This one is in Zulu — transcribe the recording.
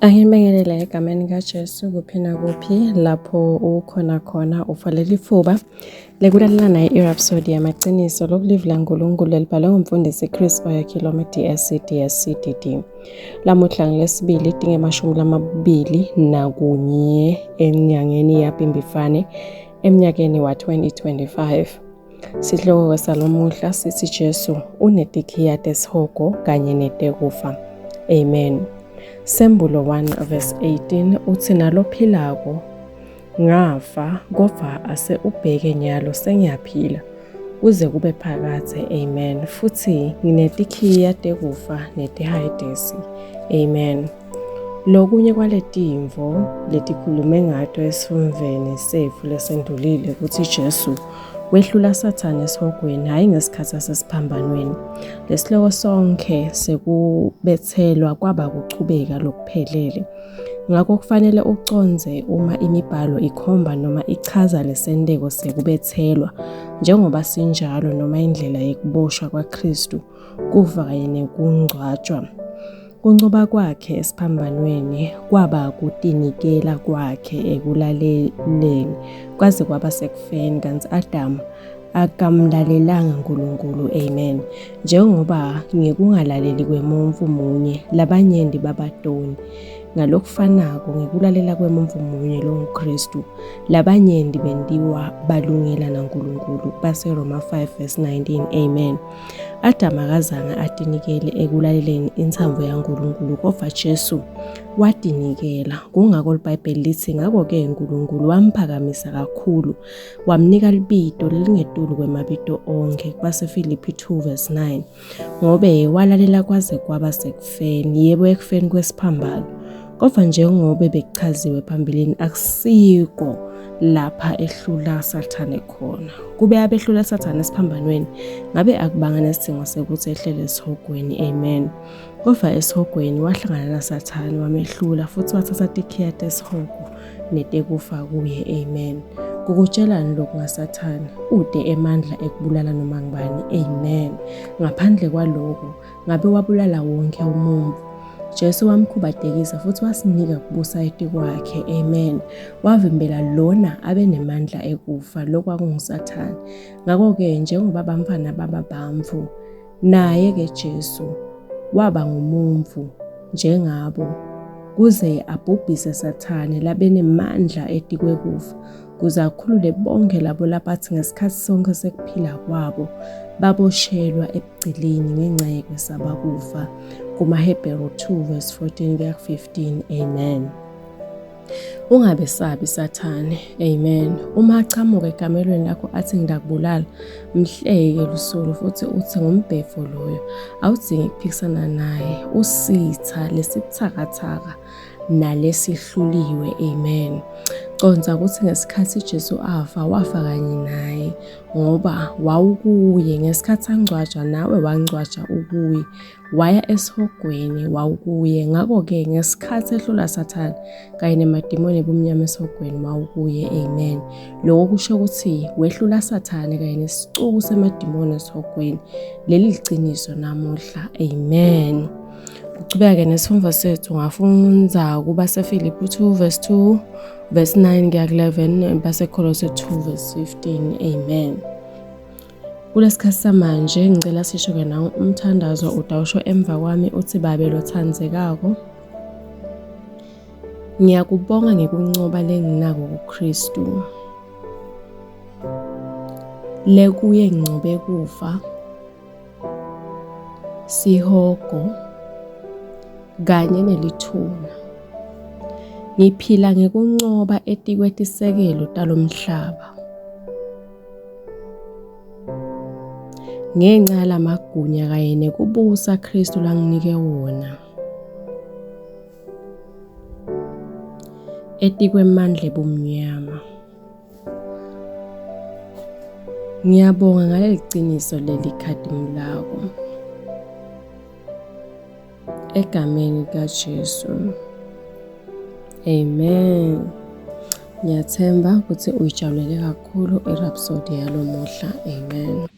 Angibingelele egameni kaJesu kuphi nakuphi lapho ukhona khona uvalele ifuba lekulalela naye iRhapsody yamaqiniso lokulive laNkulunkulu elibhalwe ngumfundisi Chris Oyakhilome DSC DSC DD. Lamuhla ngilesibili tingemashumi 21 enyangeni yaBimbifane eminyakeni wa-2025. Sihloko salomuhla sithi Jesu unetikhiya tesihogo kanye netekufa. Amen. Sembulo 1 verse 18 uthi nalophilako ngafa kodwa ase ubheke nyalo sengiyaphila kuze kube phakadze. Amen. Futhi nginetikhiya tekufa netihayidesi. Amen. Lokunye kwaletimvo letikhulume ngato esifundveni setfu lesendlulile kutsi Jesu wehlula Sathane esihogweni hhayi ngesikhatsi asesiphambanweni. Lesihloko sonkhe sekubetselwa kwaba kuchubeka lokuphelele. Ngakho kufanele ucondze uma imibhalo ikhomba noma ichaza lesenteko sekubetselwa njengoba sinjalo noma indlela yekuboshwa kwaKristu, kufa kanye nekungcwatshwa. Kuncoba kwakhe esiphambanweni kwaba kutinikela kwakhe ekulaleleni kwaze kwaba sekufeni kanti Adamu akamlalelanga uNkulunkulu. Amen. Njengoba ngekungalaleli kwemuntfu munye labanyenti babatoni, ngalokufanako ngekulalela kwemuntfu munye longuKristu labanyenti bentiwa balungela naNkulunkulu. BaseRoma 5 verse 19. Amen. Adamu akazange atinikele ekulaleleni intsambo yaNkulunkulu kodvwa Jesu watinikela. Kungako liBhayibheli litsi ngako-ke Nkulunkulu wamphakamisa kakhulu wamnika libito lelingetulu kwemabito onkhe kubaseFiliphi 2 verse 9 ngobe walalela kwaze kwaba sekufeni yebo ekufeni kwesiphambano. Kodwa njengobe bekuchaziwe phambilini akusiko lapha ehlula Sathane khona. Kube abehlula Sathane esiphambanweni ngabe akubanga nesidingo sekuthi ehlele esihogweni. Amen. Kodwa esihogweni wahlangana naSathane wamehlula futhi wathatha tikhiya tesihogo netekufa kuye. Amen. Kukutshelani lokhu ngaSathane? Ude emandla ekubulala noma ngubani. Amen. Ngaphandle kwaloko ngabe wabulala wonke umuntu. Jesu wamkhubatekisa futhi wasinika kubusa etikwakhe. Amen. Wavimbela lona abenemandla ekufa lokwakunguSathane. Ngakho-ke njengoba abamfana baba bamfu, naye-ke Jesu waba ngumumfu njengabo kuze abhubhise Sathane labenemandla etikwekufa kuze akhulule bonke labo labathi ngesikhathi sonke sekuphila kwabo baboshelwa ebugcilini ngenxa yekwesaba kufa. KumaHebheru 2 verse 14 kuya ku-15. Amen. Ungabesabi Sathane. Amen. Uma achamuka ekamelweni lakho athi ngidakubulala, mhleke lusulu futhi uthi ngumbhefo loyo. Awudingi ukuphikisana naye. Usitha lesibuthakathaka nalesihluliwe. Amen. Conza ukuthi ngesikhathi Jesu afa, wafa kanye naye ngoba wawukuye. Ngesikhathi angcwatshwa nawe wangcwatshwa ukuye. Waya esihogweni wawukuye. Ngakho-ke ngesikhathi ehlula Sathane kanye nemadimoni ebumnyama esihogweni wawukuye. Amen. Lokho kusho ukuthi wehlula Sathane kanye nesicuku semadimoni esihogweni. Leli liciniso namuhla. Amen. Kuchubeka-ke nesifundvo sethu ngafundza kubaseFilipi 2 verse 2 verse 9 kuya ku-11 baseKholose 2 verse 15. Amen. Kulesikhathi samanje ngicela sisho-ke nawo umthandazo utawusho emva kwami uthi Babe lothandzekako ngiyakubonga ngekuncoba lenginako kuKristu lekuye ngincobe kufa sihogo kanye nelithuna. Ngiphila ngekuncoba etikwetisekelo talomhlaba. Ngenxa yalamagunya kanye nekubusa Kristu langinike wona. Etikwemandla ebumnyama. Ngiyabonga ngaleli qiniso leli khadimulako. Egameni likaJesu. Amen. Ngiyathemba ukuthi uyijabulele kakhulu iRhapsody yalomuhla. Amen.